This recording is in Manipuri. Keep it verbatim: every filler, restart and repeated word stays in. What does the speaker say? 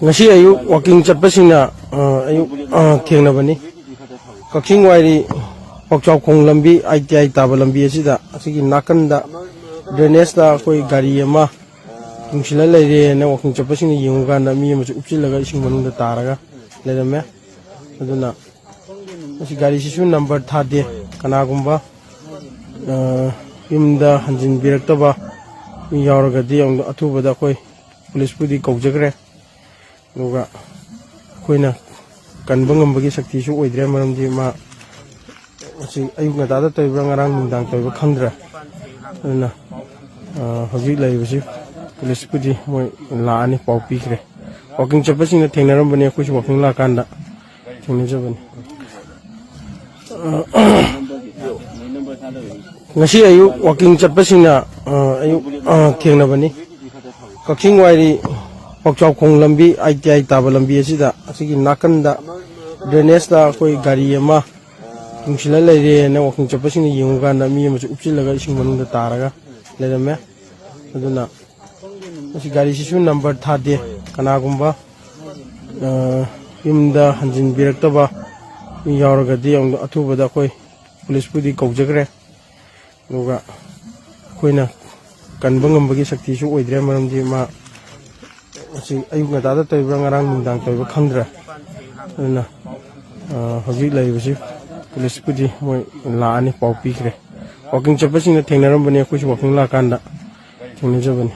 ꯉꯁꯤ ꯑꯌꯨꯛ ꯋꯥꯀꯤꯡ ꯆꯠꯄꯁꯤꯡꯅ ꯑ, ꯑꯌꯨꯛ ꯑ, ꯊꯦꯡꯅꯕꯅꯤ꯫ ꯀꯛꯆꯤꯡ ꯋꯥꯏꯔꯤ ꯄꯥꯎꯆꯥꯎꯈꯣꯡ ꯂꯝꯕꯤ, ꯑꯥꯏ ꯇꯤ ꯑꯥꯏ ꯇꯥꯕ ꯂꯝꯕꯤ ꯑꯁꯤꯗ, ꯑꯁꯤꯒꯤ ꯅꯥꯀꯟꯗ ꯗ꯭ꯔꯦꯅꯦꯖꯇ ꯑꯩꯈꯣꯏ ꯒꯥꯔꯤ ꯑꯃ ꯇꯨꯡꯁꯤꯜꯂ ꯂꯩꯔꯦꯅ ꯋꯥꯀꯤꯡ ꯆꯠꯄꯁꯤꯡꯅ ꯌꯦꯡꯉꯨꯀꯥꯟꯗ ꯃꯤ ꯑꯃꯁꯨ ꯎꯞꯁꯤꯜꯂꯒ ꯏꯁꯤꯡ ꯃꯅꯨꯡꯗ ꯇꯥꯔꯒ ꯂꯩꯔꯝꯃꯦ꯫ ꯑꯗꯨꯅ ꯃꯁꯤ ꯒꯥꯔꯤꯁꯤꯁꯨ ꯅꯝꯕꯔ ꯊꯥꯗꯦ꯫ ꯀꯅꯥꯒꯨꯝꯕ ꯑ, ꯌꯨꯝꯗ ꯍꯟꯖꯤꯟꯕꯤꯔꯛꯇꯕ ꯃꯤ ꯌꯥꯎꯔꯒꯗꯤ ꯑꯃꯨꯛ ꯑꯊꯨꯕꯗ ꯑꯩꯈꯣꯏ ꯄꯨꯂꯤꯁꯄꯨꯗꯤ ꯀꯧꯖꯈ꯭ꯔꯦ꯫ ꯑꯗꯨꯒ ꯑꯩꯈꯣꯏꯅ ꯀꯟꯕ ꯉꯝꯕꯒꯤ ꯁꯛꯇꯤꯁꯨ ꯑꯣꯏꯗ꯭ꯔꯦ, ꯃꯔꯝꯗꯤ ꯃꯥ ꯃꯁꯤ ꯑꯌꯨꯛ ꯉꯟꯇꯥꯗ ꯇꯧꯔꯤꯕ꯭ꯔꯥ, ꯉꯔꯥꯡ ꯅꯨꯡꯗꯥꯡ ꯇꯧꯔꯤꯕ꯭ꯔꯥ ꯈꯪꯗ꯭ꯔꯦ꯫ ꯑꯗꯨꯅ ꯑ, ꯍꯧꯖꯤꯛ ꯂꯩꯔꯤꯕꯁꯤ ꯄꯨꯂꯤꯁꯄꯨꯗꯤ ꯃꯣꯏ ꯂꯥꯛꯑꯅꯤ, ꯄꯥꯎ ꯄꯤꯈ꯭ꯔꯦ꯫ ꯋꯥꯀꯤꯡ ꯆꯠꯄꯁꯤꯡꯅ ꯊꯦꯡꯅꯔꯝꯕꯅꯤ, ꯑꯩꯈꯣꯏꯁꯨ ꯋꯥꯀꯤꯡ ꯂꯥꯛꯀꯥꯟꯗ ꯊꯦꯡꯅꯖꯕꯅꯤ꯫ ꯉꯁꯤ ꯑꯌꯨꯛ ꯋꯥꯀꯤꯡ ꯆꯠꯄꯁꯤꯡꯅ ꯑ, ꯑꯌꯨꯛ ꯑ, ꯊꯦꯡꯅꯕꯅꯤ꯫ ꯀꯛꯆꯤꯡ ꯋꯥꯏꯔꯤ ꯄꯥꯎꯆꯥꯎꯈꯣꯡ ꯂꯝꯕꯤ, ꯑꯥꯏ ꯇꯤ ꯑꯥꯏ ꯇꯥꯕ ꯂꯝꯕꯤ ꯑꯁꯤꯗ, ꯑꯁꯤꯒꯤ ꯅꯥꯀꯟꯗ ꯗ꯭ꯔꯦꯅꯦꯖꯇ ꯑꯩꯈꯣꯏ ꯒꯥꯔꯤ ꯑꯃ ꯇꯨꯡꯁꯤꯜꯂ ꯂꯩꯔꯦꯅ ꯋꯥꯀꯤꯡ ꯆꯠꯄꯁꯤꯡꯅ ꯌꯦꯡꯉꯨꯀꯥꯟꯗ ꯃꯤ ꯑꯃꯁꯨ ꯎꯞꯁꯤꯜꯂꯒ ꯏꯁꯤꯡ ꯃꯅꯨꯡꯗ ꯇꯥꯔꯒ ꯂꯩꯔꯝꯃꯦ꯫ ꯑꯗꯨꯅ ꯃꯁꯤ ꯒꯥꯔꯤꯁꯤꯁꯨ ꯅꯝꯕꯔ ꯊꯥꯗꯦ꯫ ꯀꯅꯥꯒꯨꯝꯕ ꯑ, ꯌꯨꯝꯗ ꯍꯟꯖꯤꯟꯕꯤꯔꯛꯇꯕ ꯃꯤ ꯌꯥꯎꯔꯒꯗꯤ ꯑꯃꯨꯛ ꯑꯊꯨꯕꯗ ꯑꯩꯈꯣꯏ ꯄꯨꯂꯤꯁꯄꯨꯗꯤ ꯀꯧꯖꯈ꯭ꯔꯦ꯫ ꯑꯗꯨꯒ ꯑꯩꯈꯣꯏꯅ ꯀꯟꯕ ꯉꯝꯕꯒꯤ ꯁꯛꯇꯤꯁꯨ ꯑꯣꯏꯗ꯭ꯔꯦ, ꯃꯔꯝꯗꯤ ꯃꯥ ꯃꯁꯤ ꯑꯌꯨꯛ ꯉꯟꯇꯥꯗ ꯇꯧꯔꯤꯕ꯭ꯔꯥ, ꯉꯔꯥꯡ ꯅꯨꯡꯗꯥꯡ ꯇꯧꯔꯤꯕ꯭ꯔꯥ ꯈꯪꯗ꯭ꯔꯦ꯫ ꯑꯗꯨꯅ ꯑ, ꯍꯧꯖꯤꯛ ꯂꯩꯔꯤꯕꯁꯤ ꯄꯨꯂꯤꯁꯄꯨꯗꯤ ꯃꯣꯏ ꯂꯥꯛꯑꯅꯤ, ꯄꯥꯎ ꯄꯤꯈ꯭ꯔꯦ꯫ ꯋꯥꯀꯤꯡ ꯆꯠꯄꯁꯤꯡꯅ ꯊꯦꯡꯅꯔꯝꯕꯅꯤ, ꯑꯩꯈꯣꯏꯁꯨ ꯋꯥꯀꯤꯡ ꯂꯥꯛꯀꯥꯟꯗ ꯊꯦꯡꯅꯖꯕꯅꯤ꯫